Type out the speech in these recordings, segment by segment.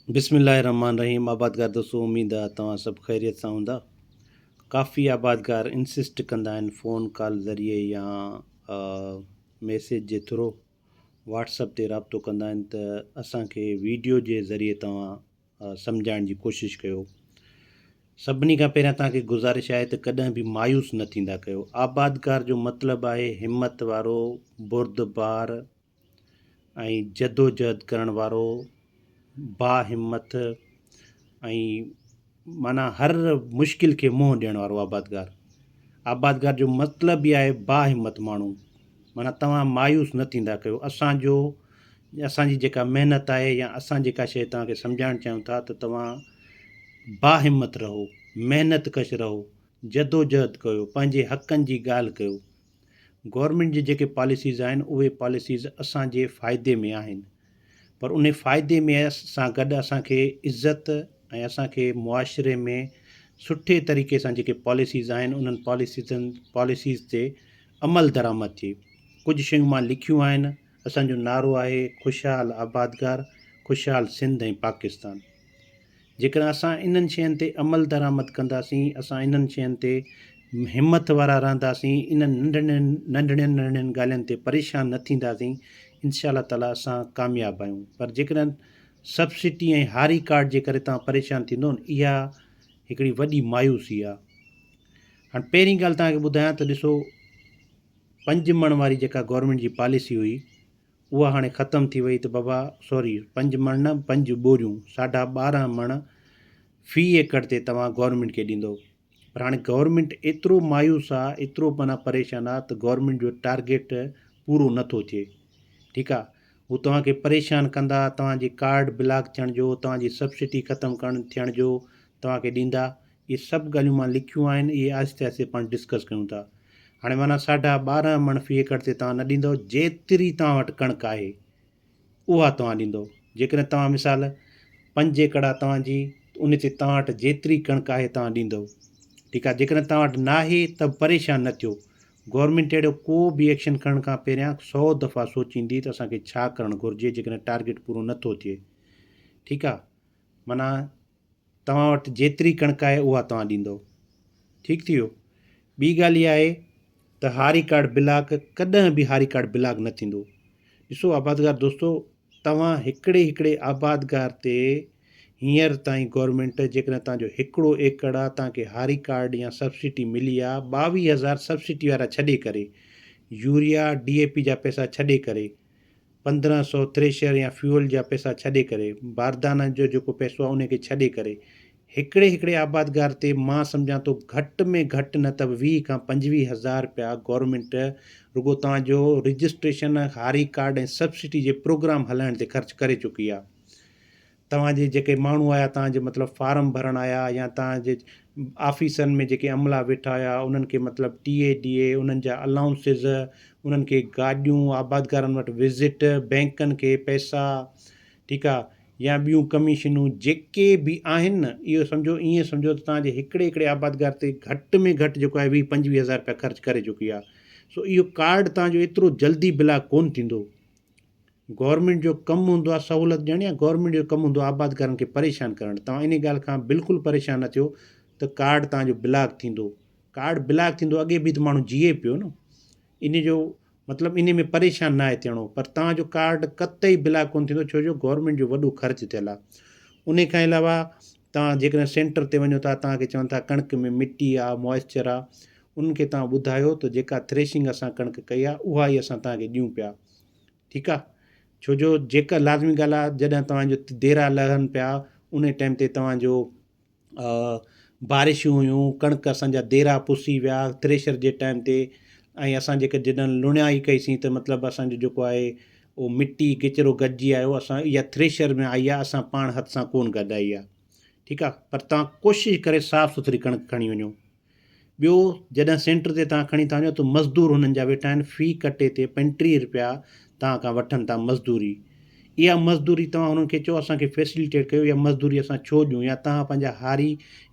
بسم الله الرحمٰن الرحيم آبادگار دوستو اميد آ توهان سڀ خيريت سان هوندا ڪافي آبادگار انسسٽ ڪندا آهن فون ڪال ذريعي يا ميسيج جي ٿرو واٽس اپ تي رابطو ڪندا آهن ته اسان کي ويڊيو جي ذريعي توهان سمجهائڻ جي ڪوشش ڪيو سڀني کان پهريان توهان کي گذارش آهي ته ڪڏهن به مايوس نه ٿيندا ڪيو آبادگار جو مطلب آهي همت وارو بردبار ۽ جدوجهد ڪرڻ وارو باهمت ۽ معنيٰ هر مشڪل کي منهن ڏيڻ وارو آبادگار. آبادگار جو مطلب ئي آهي باهمت ماڻهو معنيٰ توهان مايوس نه ٿيندا ڪيو اسان جو اسان جي جيڪا محنت آهي يا اسان جيڪا شيء توهان کي سمجهائڻ چاهيون ٿا ته توهان باهمت رهو محنت ڪش رهو جدوجهد ڪيو پنهنجي حقن جي ڳالهه ڪيو گورنمينٽ جي جيڪي پاليسيز آهن اهي پاليسيز اسان جي فائدي ۾ آهن پر انهي فائدي ۾ سان گڏ اسان کي عزت ۽ اسان کي معاشري ۾ سٺي طريقي سان جيڪي پاليسيز آهن انهن پاليسيزن پاليسيز تي عمل درآمد ٿئي ڪجهه شيون مان لکيون آهن اسان جو نعرو آهي خوشحال آبادگار خوشحال سنڌ ۽ پاڪستان جيڪڏهن اسان انهن شين تي عمل درآمد ڪنداسين، اسان انهن شين تي همٿ وارا رهنداسين، انهن ننڍڙين ننڍڙين ننڍڙين ڳالهين تي پريشان نه ٿينداسين، انشاء الله تعاليٰ اسان ڪامياب آهيون. پر جيڪڏهن سبسڊي ۽ هاري ڪارڊ جي ڪري توهان پريشان ٿيندو نه اها هڪڙي وڏي مايوسي آهي. هاڻ پهرين ڳالهه توهان کي ٻڌايان ته ڏسو پنج مڻ واري جيڪا گورنمينٽ جي پاليسي هئي اها هاڻي ختم ٿي وئي ته بابا سوري پنج مڻ نه پنج ٻوريون ساڍا 12 مڻ في ايڪڙ تي توهان گورنمينٽ کي ڏيندو پر هاڻي گورنمينٽ ايترو مايوس آ ايترو معنيٰ پريشان آ ته گورنمينٽ جو ٽارگيٽ پورو نٿو ٿئي ٺيڪ آ هو توهان کي پريشان ڪندا توهان جي ڪارڊ بلاڪ ٿيڻ جو توهان جي سبسڊي ختم ڪرڻ ٿيڻ جو توهان کي ڏيندا اهي سڀ ڳالهيون مان لکيون آهن اهي آهستي آهستي پاڻ ڊسڪس ڪيون ٿا. هاڻي معنيٰ ساڍا 12 مڻ في ايڪڙ تي توهان نه ڏيندؤ جيتري توهان وٽ ڪڻڪ آهي اها توهان ڏيندؤ. جيڪڏهن توهان مثال پنج ايڪڙ آهي توهان جي ان تي توهان وٽ جيتري ڪڻڪ آهي توهان ڏيندؤ ٺيڪ آهي جيڪڏهن توهان وٽ ناهي ته به پريشان نه ٿيو گورنمينٽ اهڙو ڪو به ايڪشن کڻڻ کان پهريان سو دفعا سوچيندي ته اسان کي ڇا ڪرڻ گهرجي جيڪڏهن ٽارگيٽ پورو نٿو ٿئي ٺيڪ آهي معنيٰ توهان وٽ جيتري ڪڻڪ آهي اها توهان ڏيندؤ. ٺيڪ ٿي ويو. ٻي ڳالهه اها آهي ته هاري ڪارڊ بلاڪ ڪڏهن به هاري ڪارڊ بلاڪ نه ٿيندو. ڏسو آبادگار دوستو توهان هڪڙي هڪڙي آبادگار تي هينئر تائين گورنمينٽ جيڪڏهن توهان جو هڪڙو ايڪڙ آ توهان کي هاري ڪارڊ يا سبسڊي ملي آ 22,000 سبسڊي وارا ڇڏي ڪري يوريا ڊي اي پي جا پئسا ڇڏي ڪري 1500 ٿريشر يا فيول جا پئسا ڇڏي ڪري، باردانه جو جيڪو پئسو آهي ان کي ڇڏي ڪري، هڪڙي هڪڙي آبادگار تي مان سمجهان ٿو گهٽ ۾ گهٽ نه ته به 20 کان 25 هزار رپيا گورنمينٽ رڳو توهان جو رجسٽريشن، هاري ڪارڊ ۽ سبسڊي جي پروگرام هلائڻ تي خرچ ڪري چڪي آهي. توهان جي جيڪي ماڻهو آيا توهان جي مطلب فارم ڀرڻ آيا يا توهان جي آفيسن ۾ جيڪي عملا ويٺا هيا انهن کي مطلب ٽي اي ڊي اي انهن جا الائونسز انهن کي گاڏيون آبادگارن وٽ وزٽ بئنڪن کي پئسا ٺيڪ آ يا ٻيون ڪميشنون جيڪي به آهن نه اهو سمجهو ائين سمجهو ته توهان جي هڪڙي هڪڙي آبادگار تي گهٽ ۾ گهٽ جيڪو آهي 20 25 هزار رپيا خرچ ڪري چڪي آ سو اهو ڪارڊ توهان جو ايترو جلدي بلاڪ ڪون ٿيندو گورنمينٽ جو ڪم هوندو آهي سهولت ڏيڻ يا گورنمينٽ جو ڪم هوندو آهي آبادگارن کي پريشان ڪرڻ توهان انهي ڳالهه کان بلڪل پريشان نه ٿيو ته ڪارڊ توهان جو بلاڪ ٿيندو ڪارڊ بلاڪ ٿيندو اڳي به ته ماڻهو جيئي پيو نه انهي جو مطلب انهي ۾ پريشان نه آهي ٿيڻو پر توهان جو ڪارڊ قطعي بلاڪ ڪونه ٿيندو ڇو جو گورنمينٽ جو وڏو خرچ ٿيل آهي انهي کان علاوه توهان جيڪڏهن سينٽر تي وڃو ٿا توهان کي چون ٿا ڪڻڪ ۾ مٽي آهي موئسچر آهي انهن کي توهان ٻڌايو ته جيڪا ٿريشنگ اسان ڪڻڪ ڪئي آهي اها ئي اسان توهان کي ڏيون پيا ٺيڪ آ ڇو جو جيڪا لازمي ڳالهه آ جڏهن توهان جو ديرا لهن پيا ان ٽائيم تي توهان جو بارشون هيون ڪڻڪ اسان جا ديرا پسي ويا ٿريشر جي ٽائيم تي ۽ اسان جيڪا جڏهن لڻيائي ڪئيسين ته مطلب اسان جو جيڪو آهي اهو مٽي ڪچرو گڏجي آيو اسان اها ٿريشر ۾ آئي آ اسان پاڻ هٿ سان ڪون گڏائي آ ٺيڪ آ پر توهان ڪوشش ڪري صاف سٿري ڪڻڪ کڻي وڃو ٻيو جڏهن سينٽر تي توهان کڻي ٿا وڃو ته مزدور هنن جا ويٺا آهن في ڪٽي تي 35 رپيا توهان کان وٺن ٿا مزدوري اها مزدوري توهان هنن کي چئو اسان کي فيسليٽيٽ ڪيو اها مزدوري اسان ڇو ڏيون يا توهان پنهنجا هاري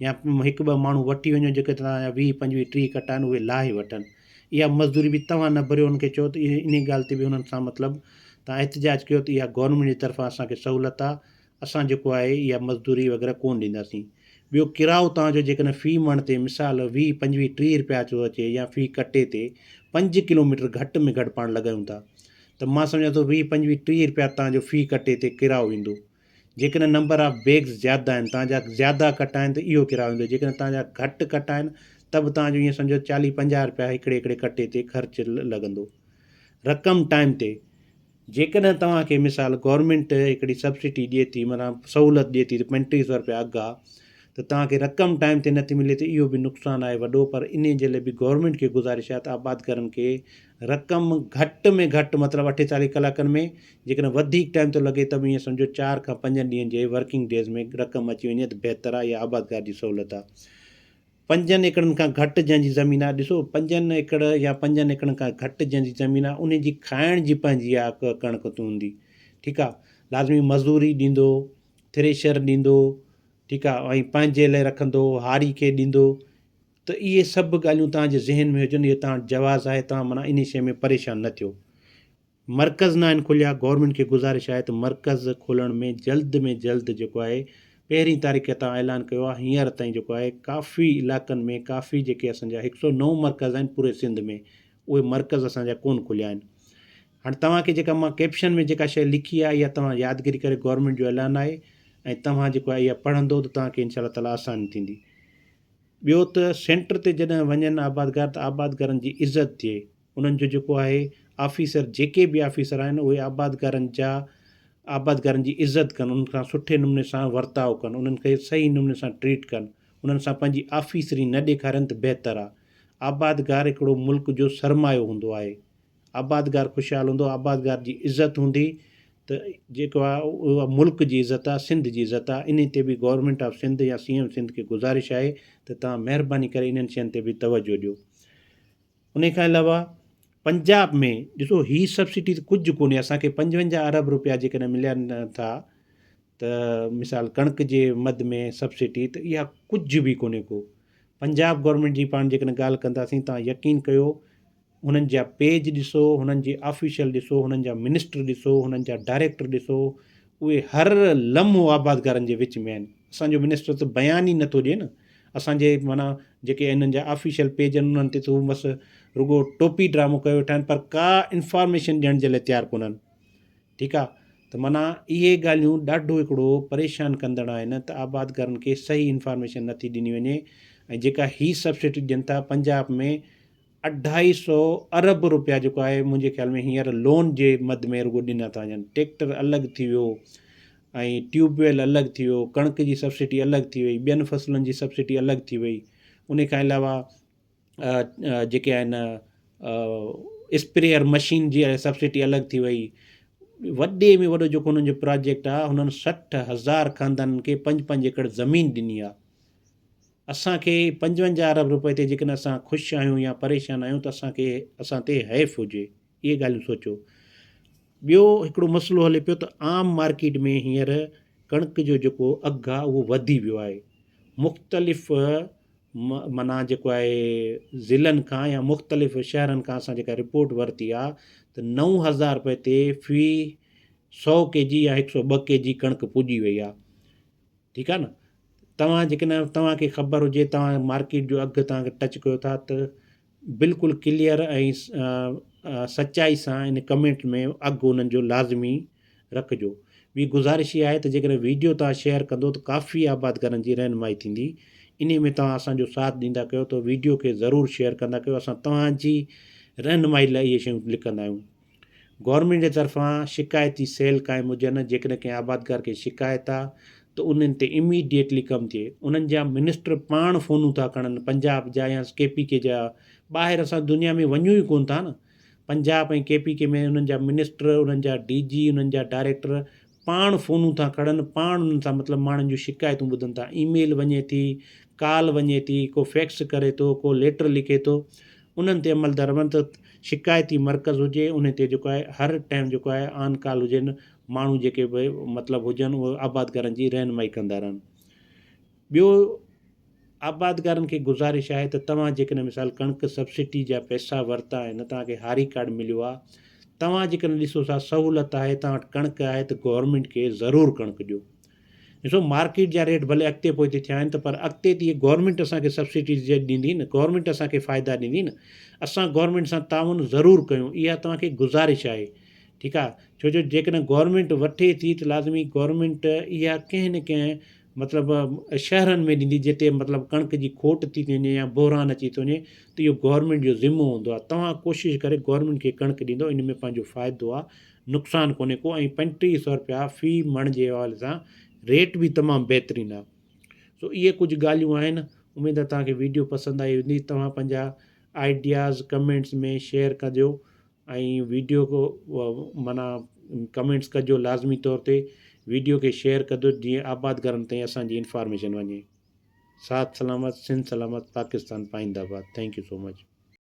يا هڪ ٻه ماڻهو وٺي وڃو جيڪي توهان جا 20 25 30 ڪٽا آهن اهي لاهي وٺن اها مزدوري به توهان نه ڀريو هنن کي چئو ته انهي ڳالهه تي به هنن سان مطلب توهان احتجاج ڪيو ته اها گورنمينٽ جي طرفان اسان کي سهولت آهي. اسان جيڪو آهي اها مزدوري وغيره ڪونه ڏينداسين. ٻيو ڪرايو توهان جو جيڪڏهن في مڻ تي مثال 20، 25، 30 رپيا ٿو اچي يا في ڪٽي تي 5 ڪلوميٽر گهٽ ۾ گهٽ پاڻ لڳايون ٿا ته مان سمجهان ٿو 20، 25، 30 رپيا توهان جو في ڪٽي تي ڪرايو ايندو. جيڪڏهن نمبر آف بيگز زياده آهن توهان جا زياده ڪٽا آهن ته اهو ڪرايو ايندو جيڪڏهن توهان جا گهٽ ڪٽا آهن ته به توهان جو ائين سمجهو 40، 50 رپيا هڪڙي هڪڙي ڪٽي تي خرچ لڳندو. رقم ٽائيم تي جيڪڏهن توهان کي مثال گورنمينٽ هڪڙي سبسڊي ڏئي ٿي معنيٰ سهولت ڏئي ٿي ته 35 سو رپيا اگهه آ ته توهان کي رقم ٽائيم تي نٿي ملي ته اهو به نقصان آهي وڏو پر انهي جي لاء به گورنمينٽ کي گذارش آهي ته آبادگارن کي رقم گهٽ ۾ گهٽ مطلب 48 ڪلاڪن ۾ جيڪڏهن وڌيڪ ٽائيم ٿو لڳي ته به ائين سمجهو 4 کان 5 ڏينهن جي ورڪنگ ڊيز ۾ رقم اچي وڃي ته بهتر آهي اها آبادگار جي سهولت آهي. پنجن ايڪڙن کان گهٽ جنهن جي زمين آهي، ڏسو پنجن ايڪڙ يا پنجن ايڪڙن کان گهٽ جنهن جي زمين آهي انهي جي کائڻ جي پنهنجي اها ڪڻڪ هوندي ٺيڪ آهي لازمي مزوري ڏيندو ٿريشر ڏيندو ٺيڪ آهي ۽ پنهنجي لاء رکندو هاري کي ڏيندو ته اهي سڀ ڳالهيون توهان جي ذهن ۾ هجن اهو توهان وٽ جواز آهي توهان معنيٰ انهي شيء ۾ پريشان نه ٿيو. مرڪز ناهن کليا، گورنمينٽ کي گذارش آهي ته مرڪز کولڻ ۾ جلد ۾ جلد جيڪو آهي پهرين تاريخ تان اعلان ڪيو آهي هينئر تائين جيڪو آهي ڪافي علائقن ۾ ڪافي جيڪي اسان جا 109 مرڪز آهن پوري سنڌ ۾ اهي مرڪز اسان جا ڪون کليا آهن هاڻي توهان کي جيڪا مان ڪيپشن ۾ جيڪا شيء لکي آهي اها توهان يادگيري ڪري گورنمينٽ جو اعلان آهي ۽ توهان جيڪو آهي اها پڙهندو ته توهان کي انشاء الله تعالٰي آساني ٿيندي ٻيو ته سينٽر تي جڏهن وڃن آبادگار ته آبادگارن جي عزت ٿئي انهن جو جيڪو آهي آفيسر جيڪي به آفيسر آهن اهي آبادگارن جا آبادگارن جي عزت ڪن انهن سان سٺي نموني سان ورتاء ڪن انهن کي صحيح نموني سان ٽريٽ ڪن انهن سان پنهنجي آفيسري نه ڏيکارين ته بهتر آهي آبادگار هڪڙو ملڪ جو سرمايو هوندو آهي آبادگار خوشحال هوندو آبادگار جي عزت هوندي ته جيڪو آهي اها ملڪ جي عزت آهي سنڌ جي عزت آهي انهي تي به گورنمينٽ آف سنڌ يا سي ايم سنڌ کي گذارش آهي ته توهان مهرباني ڪري انهن شين تي به توجه ڏيو انهي کان علاوه پنجاب ۾ ڏسو هي سبسڊي ته ڪجهه ڪونهي اسان کي 55 ارب روپيا جيڪڏهن ملين ٿا ته مثال ڪڻڪ جي مد ۾ سبسڊي ته اها ڪجهه به ڪونهي ڪو پنجاب گورنمينٽ جي پاڻ جيڪڏهن ڳالهه ڪنداسين تان يقين ڪيو هنن جا پيج ڏسو هنن جي آفيشل ڏسو هنن جا منسٽر ڏسو هنن جا ڊائريڪٽر ڏسو اهي هر لمحو آبادگارن جي وچ ۾ آهن اسان جو منسٽر ته بيان ئي نٿو ڏئي نه اسان جي معنيٰ جيڪي انهن جا آفيشل پيج آهن انهن تي ته هو بس رڳو ٽوپي ڊرامو ڪيو ويٺا آهن پر ڪا انفارميشن ڏيڻ جي لاء تيار ڪونهن ٺيڪ آهي ته معنيٰ اهي ڳالهيون ڏاڍو هڪڙو پريشان ڪندڙ آهن ته آبادگارن کي صحيح انفارميشن نٿي ڏني وڃي ۽ جيڪا هي سبسڊي ڏين ٿا پنجاب ۾ اڍائي سو ارب روپيا جيڪو آهي منهنجي خيال ۾ هينئر لون جي مد ۾ رڳو ڏنا ٿا وڃن ٽيڪٽر الڳ ٿي ويو ۽ ٽيوب ويل الڳ ٿي ويو ڪڻڪ جي سبسڊي الڳ ٿي وئي ٻين فصلن جي سبسڊي الڳ ٿي وئي ان کان علاوه جيڪي آهن اسپريئر مشين جي سبسڊي الڳ ٿي وئي وڏي ۾ وڏو جيڪو هنن جو پراجيڪٽ آهي هنن 60,000 خاندانن کي پنج پنج ايڪڙ زمين ڏني آهي اسان کي 55 ارب روپئي تي جيڪڏهن اسان خوش آهيون يا پريشان آهيون ته اسان کي اسان تي حيف هجي اهي ڳالهيون سوچو ٻيو هڪڙو مسئلو هلي پيو ته عام مارڪيٽ ۾ هينئر ڪڻڪ جو جيڪو اگهه آهي اهو وڌي ويو آهي مختلف معنيٰ جيڪو آهي ضلعن کان يا مختلف شهرن کان اسان جيڪا رپورٽ ورتي آهي ته 9000 روپئي تي في 100 ڪي جي يا 102 ڪي جي ڪڻڪ پڄي وئي آهي ٺيڪ آهي نه توهان جيڪڏهن توهان کي خبر هجي توهان مارڪيٽ جو اگهه توهان کي ٽچ ڪيو ٿا ته بلڪل ڪليئر ۽ سچائي سان ان ڪمينٽ ۾ اگهه انهن جو لازمي رکجو ٻي گذارش اها آهي ته جيڪڏهن ويڊيو توهان شيئر ڪندو ته ڪافي آبادگارن جي رهنمائي ٿيندي انهي ۾ توهان اسان جو ساٿ ڏيندا ڪيو ته ويڊيو کي ضرور شيئر ڪندا ڪيو اسان توهان جي رهنمائي لاء اهي شيون لکندا آهيون گورنمينٽ جي طرفان شڪايتي سيل قائم هجن، جيڪڏهن ڪنهن آبادگار کي شڪايت آ ته انهن تي اميڊيٽلي ڪم ٿئي، انهن جا منسٽر پاڻ فونون ٿا کڻن پنجاب جا يا ڪي پي ڪي جا، ٻاهر اسان دنيا ۾ وڃون ئي ڪونه ٿا نه، پنجاب ۽ ڪي پي ڪي ۾ انهن جا منسٽر، انهن جا ڊي جي، انهن جا ڊائريڪٽر پاڻ فونون ٿا کڻن، پاڻ انهن سان مطلب ماڻهن جون شڪايتون ٻڌن ٿا، اي ميل وڃي ٿي، ڪال وڃي ٿي، ڪو فيڪس ڪري ٿو، ڪو ليٽر لکي ٿو، انهن تي عمل درآمد ته شڪايتي مرڪز هجي انهي تي جيڪو آهي هر ٽائيم جيڪو آهي آن ڪال هجن ماڻهو جيڪي به مطلب هجن اهي آبادگارن جي رهنمائي ڪندا رهن ٻيو آبادگارن کي گذارش آهي ته توهان جيڪڏهن مثال ڪڻڪ سبسڊي جا پئسا ورتا آهن توهان کي هاري ڪارڊ مليو آهي توهان جيڪڏهن ڏسو سا سهولت آهي توهان وٽ ڪڻڪ آهي ته گورنمينٽ کي ضرور ڪڻڪ ڏيو. ڏسو مارڪيٽ جا ريٽ ڀلي اڳتي پوئتي ٿيا آهن ته پر اڳتي ته اهي گورنمينٽ اسان کي سبسڊيز ڏيندي نه گورنمينٽ اسان کي فائدا ڏيندي نه اسان گورنمينٽ سان تعاون ضرور ڪيون اها توهان کي گذارش آهي ٺيڪ آهي ڇو جو جيڪڏهن گورنمينٽ وٺي ٿي ته لازمي گورنمينٽ اها ڪنهن نه ڪنهن مطلب شهرن ۾ ڏيندي جتي مطلب ڪڻڪ جي کوٽ ٿي ٿي وڃي يا بحران اچي ٿو وڃي ته اهو گورنمينٽ جو ذمو هوندو آهي توهان ڪوشش ڪري گورنمينٽ کي ڪڻڪ ڏيندو ان ۾ پنهنجو فائدو آهي نقصان ڪونهي ڪو ۽ 35 سو روپيا في مڻ جي حوالي سان ريٽ به تمام بهترين آهي سو اهي ڪجهه ڳالهيون آهن اميد آهي توهان کي ويڊيو پسند آئي هوندي توهان پنهنجا آئيڊياز ڪمينٽس ۾ شيئر ڪجو ۽ ويڊيو کو معنيٰ ڪمينٽس ڪجو لازمي طور تي ويڊيو کي شيئر ڪجو جيئن آبادگارن تائين اسان جي انفارميشن وڃي ساٿ سلامت سنڌ سلامت پاڪستان پائنده آباد thank you so much.